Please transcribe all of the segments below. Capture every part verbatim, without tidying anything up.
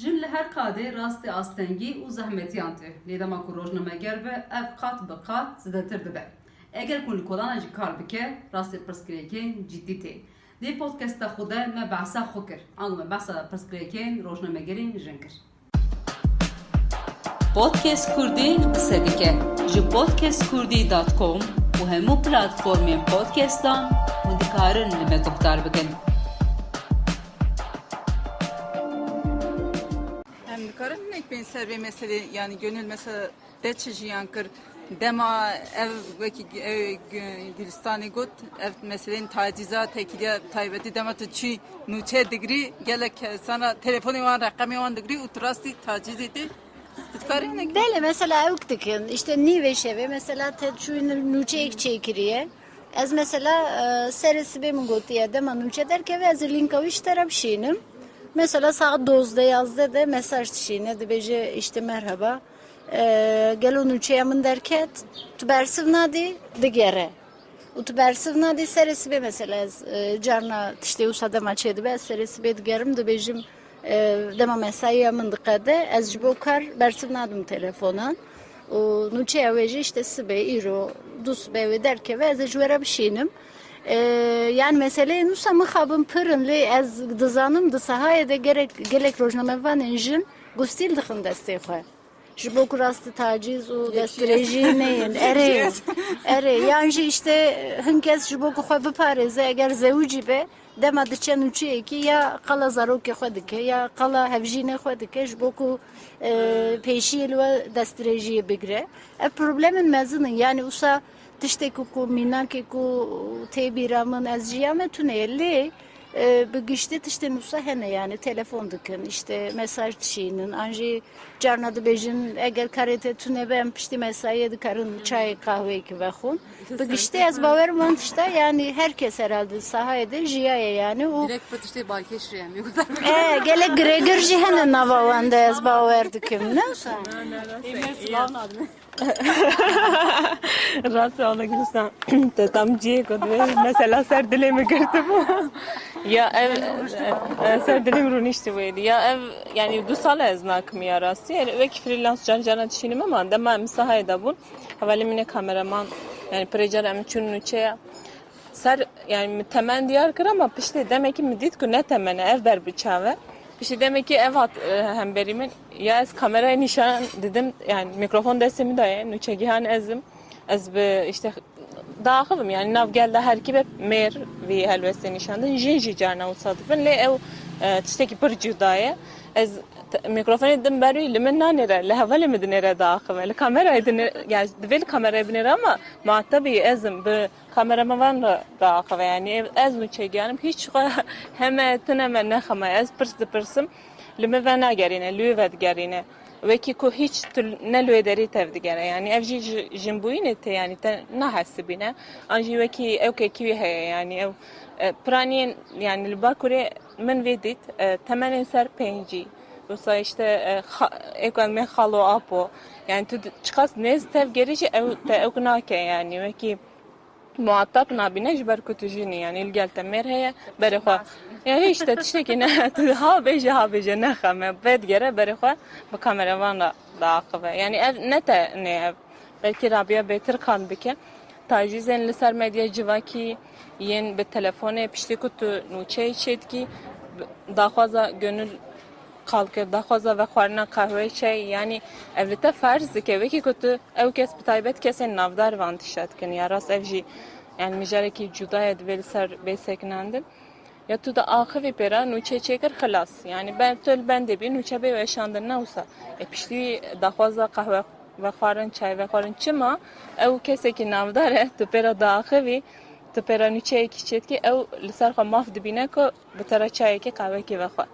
Jin li her qadê rastî astengî û zehmetiyan tê. Lê dema ku rojnameger be, ev qat bi qat zêdetir dibe. Eger ku li kolana jî kar bike, rastî pirsgirêkên cidî tê. Di podcasta xwe de me behsa xwe kir. Ango me behsa pirsgirêkên rojnamegerên jin kir. Podcast Kurdî qise dike. Ji podcast kurdî dot com û hemû platformên podcastan hûn dikarin li me guhdar bikin. Em dikarin hinek bên ser vê meselê, yanî gönül mesela te çi jiyan kir? Dema ev wekî Gü-, ew Gü-, Gülistanê got, ev meselên tacîza tekîliya taybetî dema tu çûyî nûçe digirî, gelek kesan re telefonê wan, reqemê wan digirî û tu rastî tacîzê tê. Tu dikarî hinek Belê, mesela ewk dikin, işte nîvê şevê, mesela te çûyî nûçeyek çêkiriye. Ez mesela, e, serê sibê min gotiye, dema nûçe derkeve, ez ê lînka wî ji te re bişînim. Mesela saet dozdeh yazdeh de mesaj dişîne, dibêje, işte, merheba, e, gelo nûçeya min derket, tu bersiv nadî, digere. Û tu bersiv nadî, serê sibê mesela ez, e, carna tiştê wisa dema çêdibe, ez serê sibê digerim, dibêjim, e, dema mesaiya min diqede, ez ji bo kar bersiv nadim telefonan. Û nûçeya wê jî işte sibê, îro, du sibê wê derkeve, ez ê ji we re bişînim. E, yani meseleyên wisa mixabin pir in, lê ez dizanim di sahayê de gerek, gelek rojnamevanên jin gustîl dixin destê xwe. Ji bo ku rastî taciz û destdirêjî neyên. Erê, erê. Yan jî işte hin kes ji bo ku xwe biparêze, eger zewicî be, dema diçe nûçeyekî ya qala zarokê xwe dike, ya qala hevjînê xwe dike, ji bo ku, e, pêşiyê li we destdirêjiyê bigire. Ev problemên mezin in. Yani wisa tiştê ku, ku mînakê ku tê bîra min, ez jiya me tune ye. Lê, e, bi giştî tiştên wisa hene, yani telefon dikin, işte mesaj dişînin, an jî carna dibêjin, eger karê te tune be, em piştî mesaiyê dikarin çayê, qahweyekî vexwin. Bi giştî ez bawerim van tişta, yani her kes herhalde sahayê de jiyaye yani û Direkt bi tiştê balkêş re em ê E, gelek girêgir jî hene nava wan de, ez bawer dikim, ne wisa? Rast e, Allah Gülistan. Te tam cihê ku divê mesela ser dilê min girtibû. Ya ev, e, ser dilê min rûniştibû êdî. Ya ev, yani du sal e ez nakim ya rastî. Yani wekî freelance car caran dişînim ama dema em sahayê de bûn. Hevalê min ê kameraman, yani pirê car em çûn nûçeya. Ser, yani min temen diyar kir ama piştê demekî min dît ku ne temen e, ev ber bi çav e. Piştî demekî ev hat, e, hemberî min. Ya ez kamerayê nîşan didim, yani mikrofon destê min de ye, nûçegihan ez im. Ez bi, işte, diaxivim, yani nav gel de her kî be mêr vî helwestê nîşan din. Jin jî carna wisa dibin, lê ew, e, tiştekî pir cuda ye. Ez t-, mikrofonê didim ber wî, li min nanêre, li hevalê min dinêre diaxive. Li kamerayê dinê-, yani divê li kamerayê binêre ama muhatabî ez im, bi kameraman re diaxive. Yani ev, ez nûçegihan im, hiç xwe heme tune me nexeme. Ez pirs dipirsim, li min venagerîne, li wê vedigerîne. Wekî ku hiç tu ne li wê derî tevdigere. Yani ev jî ji-, jinbûyînê tê, yani te nahesibîne. An jî wekî ewkekî wî heye, yani ew, e, piraniyên, yani li Bakurê min vê dît, e, temenên ser pêncî. Wisa işte, e, xa-, ê ku em ê xalo apo. Yani tu di-, çiqas nêz tev gerî jî ew te ewk nake, yani wekî muhatap nabîne ji ber ku tu jin î, yani li gel te mêr heye, berê xwe. Ya hiç te tiştekî ne, tu ha bêje, ha bêje, nexeme, vedigere berê xwe bi kameraman re diaxive. Yani ev ne te nê ev. Belkî Rabia bêtir qal bike. Tacîzên li ser medya civakî yên bi telefonê piştî ku tu nûçeyê çêdikî, daxwaza gönül qal kir, daxwaza vexwarina qehweyê çayê, yanî ev li te ferz dike, wekî ku tu ew kes, bi taybet kesên navdar van tişta dikin. Ya rast ev jî, yani mijarekî cuda ye, divê li ser bê sekinandin. Ya tu diaxivî pê re, nûçe çêkir, xilas. Yani ben, tu li bendê bî, nûçe bê weşandin, ne wisa. E, piştî daxwaza qehwe vexwarin, çay vexwarin. Çima? Ew kesekî navdar e, tu pê re diaxivî, tu pê re nûçeyekî çêdikî, ew li ser xwe maf dibîne ku bi te re çayekî, qehwekî vexwe.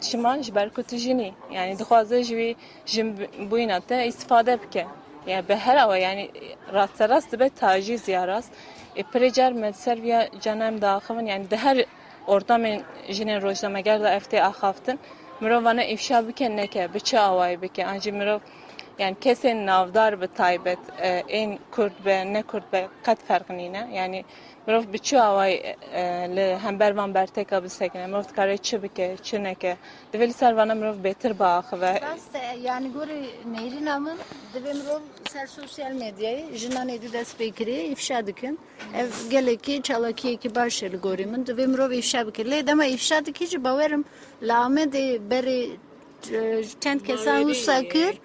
Çima? Ji ber ku tu jin î. Yani dixwaze ji wî jinbûyîna te îstîfade bike. Yani bi her awa, yani rasterast dibe tacîz ya rast. E, pirê car me ser viya cana em diaxivin, yani di her ortamên jinên rojnameger de ev tê axaftin. Mirov vane îfşa bike neke, bi çi awayî bike. An jî mirov, yani kesên navdar bi taybet, e, ên kurd be, ne kurd be, qet ferq nîne. Yani Mirov bi çi awayî, e, li hember van bertêka bisekine? Mirov dikare çi bike, çi neke? Divê li ser vana mirov bêtir biaxive. Rast e, yani gorî nêrîna min, divê mirov ser sosyal medyayê jinan êdî dest pê kiriye, îfşa dikin. Ev gelekî çalakiyekî baş e li gorî min. Divê mirov îfşa bike. Lê dema îfşa dikî jî bawerim li Amedê berê, e, çend kesan wisa kir.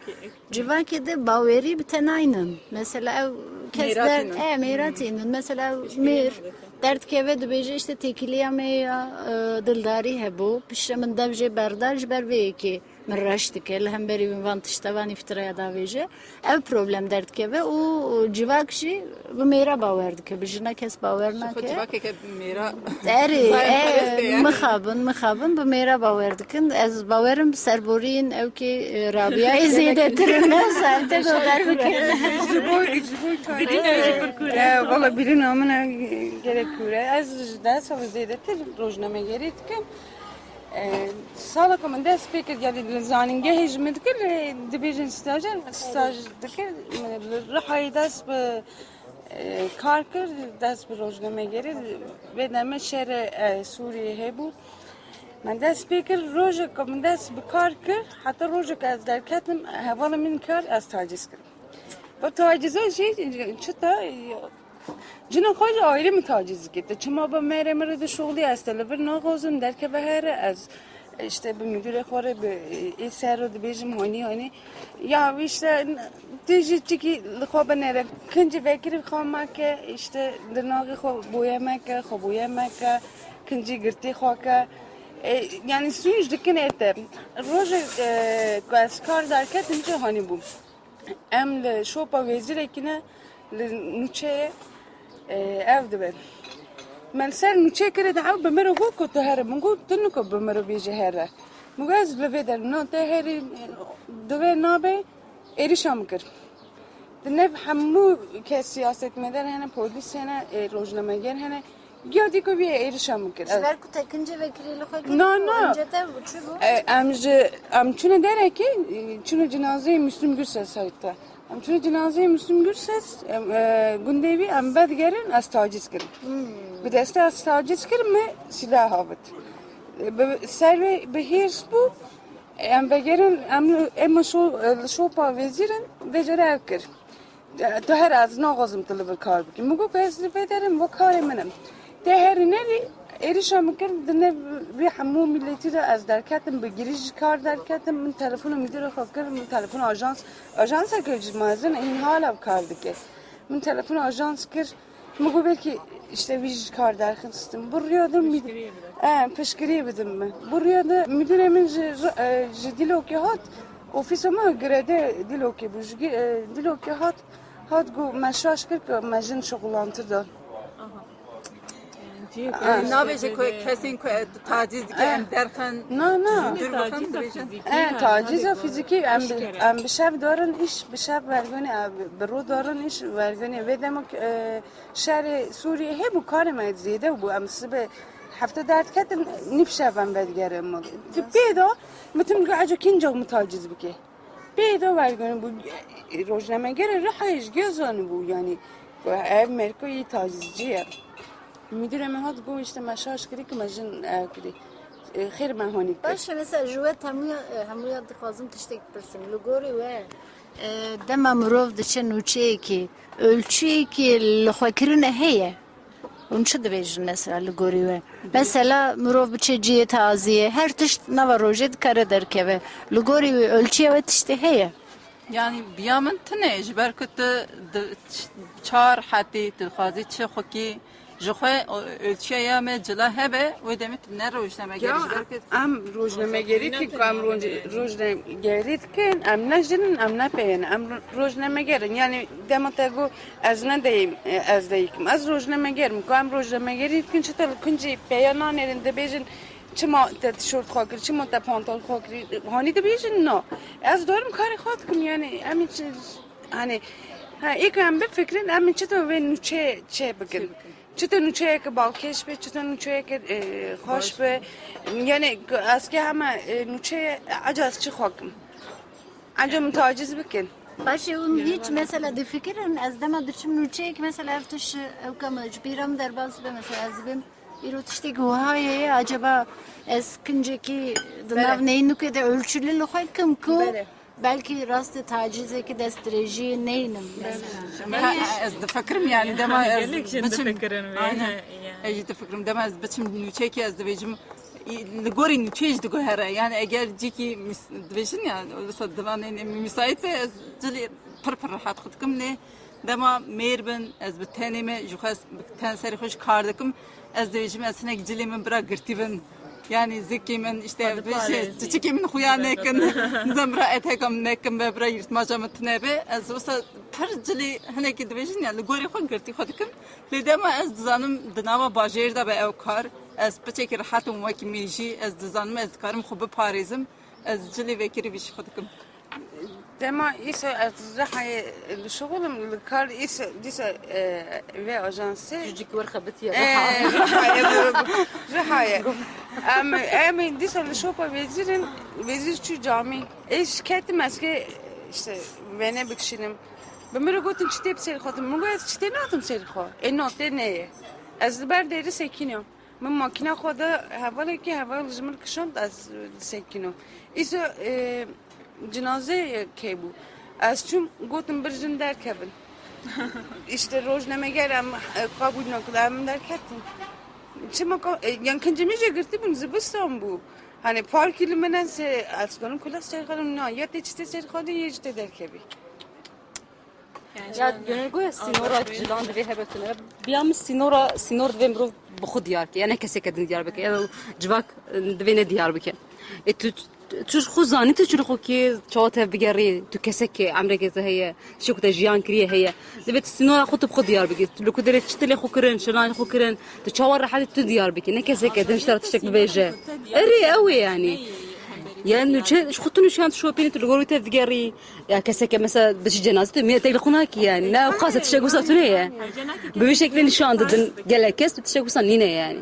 Civakê de bawerî bi te naynin. Mesela ew kes der, e, mêra tînin. Mesela ew mêr derdkeve dibêje, işte têkiliya me ya, e, dildarî hebû. Piştre min dev jê berda, ji ber vê yekê min reş dike. Li hemberî wî van tişta, van îftiraya davêje. Ev problem derdkeve û civak jî bi mêra bawer dike, bi jina kes bawer nake. Civakeke mêra Erê, zayem e, perest e yani. Mixabin, mixabin bi mêra bawer dikin. Ez bawerim serborîn ew ki, e, Rabiayê zêdetir in. Ez te guhdar bikim. Ji bo, ji bo tarî. E, valla birîna min e, gelek kûr e. Ez ji deh sal zêdetir rojnamegerî dikim. E, sala ku min dest pê kir, yani li zanîngehê ji min dikir, e, dibêjin stajer, staj dikir. Min li Rihayê dest bi e, kar kir, dest bi rojnamegerî, vê demê şerê, e, Sûriyê hebû. Me dest pê kir, rojek ku min dest bi kar kir, heta rojek ez derketim, hevalê min kar, ez taciz kirim. Bu taciza jî çi ta, cina xwe jî ayrî min taciz dike. Te çima bi mêrê min re dişuxulî, ez te li vir naxwazim, derkeve here, ez İşte bi müdüre xwe re bi ê ser re dibêjim hanî hanî. Ya işte tu jî çikî li xwe binêre. Kincî vekirî xwe meke, işte dinaxê xwe boye meke, xwe boye meke, kincî girtî xwe ke. E, yani sûc dikin ê te. Rojê, e, ku ez kar derketim jî hanî bû. Em li şopa wezîrekî ne, li nûçeyê, e, ev dibe. Me li ser nûçeyê kirê de ew bi min re got ku tu here. Min got tu niko bi min re bêjî here. Min got ez li vê der, na te herî, e, divê nabe, êrişa min kir. Di nav hemû kes siyasetmedar hene, polîs hene, e, rojnameger hene. Giya dî ku vî êrişa min kir. Ji ber ku te kincê vekirî li xwe kir. Na, na. Önce te çi bû? E, em ji, em çûne derekê, e, çûne cinazeyê Müslüm Gürses heta. Em çûne cinazeyê Müslüm Gürses, em, e, gundê wî em vedigerin, ez taciz kirim. Hmm. Bi destê ez taciz kirim, me silah avit. E, bi, ser wê bi hêrs bû, em vegerin, em, em şo, e, li şopa wezîrin, vê cere ev kir. Tu her ez naxwazim tu li vir kar bikî. Min got ez li vê derim, vê karê min im. Tê herî nerî êrişa min kir, di nav vê hemû miletî de ez derketim, bi girî ji kar derketim. Min telefona müdürê xwe kir, min telefona ajans, ajanseke ji mezin hîn hala bi kar dike. Min telefona ajans kir, min got belkî işte vî ji kar derxistim. Bu rüyada müd-, e, piştgiriyê bidin min. Bu rüyada müdürê min ji, e, ji Dîlokê hat, ofîsa me girêdê Dîlokê bû. Ji gi-, e, Dîlokê hat, hat got me şaş kir ku me jin şixulantî da. Aha. Nabêje ku kesên ku taciz dike, em derxin. Na, na. Dur bakalım, dibêjin. E, taciza fizîkî, em bi, em bi şev darin îş, bi şev wergonê, em bi ro darin îş, wergonê. Vê demok, e, şerê Sûriyê hebû, karê me zêde bû. Em sibe hefte derketin, nîv şev em vedigerin. Ti pê de, min tim got, eco kînca min taciz bike. Pê de wergirîn bû, e, rojnamegerê Rihayê ji gê zanîbû, yanî, ku ev merko yî tacizcî ye. Müdürê me hat got, işte, me şaş kirî ki me jin ev kirî. E, xêr me hanî kir. Baş e, mesela ji we hemûya, e, hemûya dixwazim tiştek pirsim. Li gorî we, e, dema mirov diçe nûçeyekî, ölçüyekî li xwe kirine heye? Hûn çi dibêjin mesela li gorî we? Mesela mirov biçe cihê taziyê, her tişt nava rojê dikare derkeve. Li gorî wî ölçüya we tiştê heye? Yani biya min tune, ji ber ku tu di-, ç-, çar hetî, tu dixwazî çi xwekî, ji xwe o-, ölçüya ya me cila hebe, wê demê tu ne rojnameger, ji ber ku Em rojnamegerî ki ku em roj-, rojnamegerî dikin, em ne jin in, em ne peyên, em ro-, rojnameger in. Yani dema te got ez ne deyim, e, ez deyîkim. Ez rojnameger im. Ku em rojnamegerî dikin, çi te li kuncî peya nanêrin, dibêjin çima te tişort xwe kir, çima te pantol xwe kir, hanî dibêjin na. Ez darim karê xwe dikim, yani em çi, hani, ha, ê ku em bifikirin, em çi te wê nûçe çê bikin. Çi te nûçeyeke balkêş be, çi te nûçeyeke, e, xweş be. Yani ez ke hema, e, nûçeye, e, eca ez çi xwe kim? Eca min taciz bikin. Paşê hûn hiç mesela difikirin, ez dema diçim nûçeyek mesela ev tiş ew kama ji bîra min derbas be mesela ez dibêm îro tiştek wiha ye, acaba ez kincekî di nav neyînûkê de ölçülü li xwe kim ku belkî rastê tacîzekî destdirêjiyê neynim mesela. Ha, ez difikirim yani dema ez biçim. Aynen. Ez jî difikirim dema ez biçim nûçeyekî ez dibêjim, li gorî nûçeyê jî diguhere. Yani eger cîkî mis- dibêjin ya, mesela divanê ne müsait be, ez cilî pir pir rehet xwe dikim. Lê dema mêr bin, ez bi tenê me, ji xwe ez bi ten serê xwe ji kar dikim, ez dibêjim ez hinek cilê min bira girtî bin. Yani zikê min işte çiçikê min xuya nekin. Nizam bira eteka min nekin be, bira yirtmaca min tune be. Ez wisa pir cilî hinekî dibêjin ya, li gorî xwe girtî xwe dikim. Lê dema ez dizanim di nava bajêr de be ew kar, ez piçekî rehet im wekî mêjî, ez dizanim ez dikarim xwe biparêzim, ez cilê vekirî vî jî xwe dikim. Dema îsa ez Rihayê li şixul im, li kar îsa dîsa e, vê ajansê. Cicik wer xebitiye. E, Rihayê, Rihayê. Em, em dîsa li şopa Wezîr in, Wezîr çû camî. Ê ji ketim ez ke işte wêne bikişînim. Bi min re gotin çi tê bi ser xwe. Min got ez çi tê nadim ser xwe. Ê no tê neye. Ez li ber dêrî sekînim. Min makîna xwe da hevalekî, heval ji min kişand ez sekînim. Îsa e, cinazeyê kê bû. Ez çûm gotim bir jin derkevin. İşte rojnameger em e, qabûl nekir, em derketin. Çima ka, e, yan kincê min jê girtî bûn, zibistan bû. Hani parkî li min en se, ez gorim kula ser xwe na, ya tê çi tê ser xwe de, ya jî tê derkevî. Ya gönül goya sînora cilan divê hebe tune. Biya min sînora, sînor divê mirov bi xwe diyar ke. Ya ne keseke din diyar bike. Ya civak e, divê ne diyar bike. E tu tu ji xwe zanî tu çi li xwe kê çawa tev bigerî, tu kesek kê emrekê te heye, tiştek ku te jiyan kiriye heye. Divê tu sînora xwe tu bi xwe diyar bikî. Tu li ku derê çi tu lê xwe kirin, şilan lê xwe kirin, tu çawa rehetî tu diyar bikî. Ne kesek e din ji te re tiştek bibêje. Erê ew ê yanî. Yani nûçe, ji xwe tu nûçeyan tu şopînî, tu li gor wî tev digerî. Ya kesek e mesela diçî cenazê tu mî tek li xwe nakî yani. Ne ew qas e tiştek wisa tune ye. Bi vî şeklê nîşan didin gelek kes, tiştek wisa nîne yani.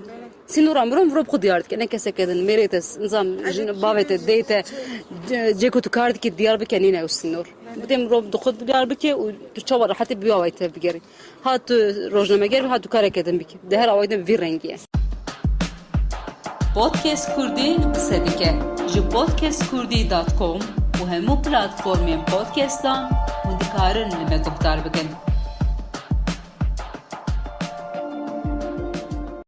Sînora mirov, mirov bi xwe diyar dike. Ne keseke din, mêrê te, nizam, jin, bavê te, dê te, ce- cê ku tu kar dikî diyar bike nîne ew sînor. Bidê mirov bi xwe diyar bike û tu çawa rehetî bi wî awayî tev bigerî. Ha tu rojnameger bî, ha tu kareke din bikî. Di her awayî de bi vî rengî ye. Podcast Kurdî qise dike. Ji podcast kurdî dot com û hemû platformên podcastan hûn dikarin li me guhdar bikin.